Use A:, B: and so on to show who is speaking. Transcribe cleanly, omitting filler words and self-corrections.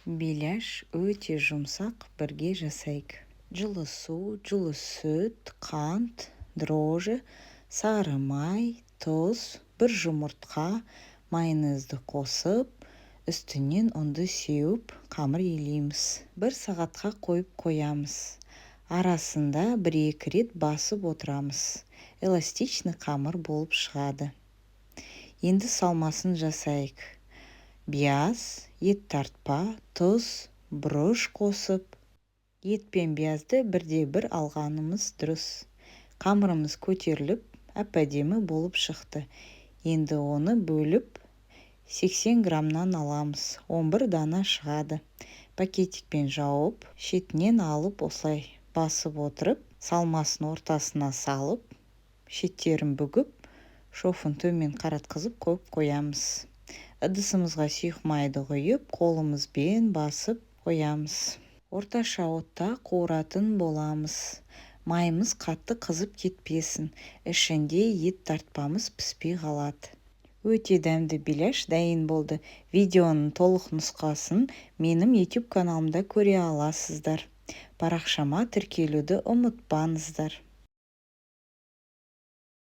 A: Беляш өте жұмсақ, бірге жасайық. Жылы су, жылы сүт, қант, дрожжи, сары май, тұз, бір жұмыртқа, майонезді қосып, үстінен ұнды сеуіп, қамыр илейміз. Бір сағатқа қойып қоямыз. Арасында бір-екі рет басып отырамыз. Эластичный қамыр болып шығады. Енді салмасын жасайық. Пияз, ет тартпа, тұз, бұрыш қосып, ет пен пиязды бірде-бір алғанымыз дұрыс. Қамырымыз көтеріліп, әп-әдемі болып шықты. Енді оны бөліп, 80 граммнан аламыз. 11 дана шығады. Пакетикпен жауып, шетінен алып, осылай басып отырып, салмасын ортасына салып, шеттерін бүгіп, шовын төмен қаратқызып қойып қоямыз. Ыдысымызға сұйық майды құйып, қолымызбен басып қоямыз. Орташа отта қуыратын боламыз. Майымыз қатты қызып кетпесін, ішінде ет тартпамыз піспей қалады. Өте дәмді беляш дайын болды. Видеоның толық нұсқасын менің YouTube каналымда көре аласыздар. Парақшама тіркелуді ұмытпаңыздар.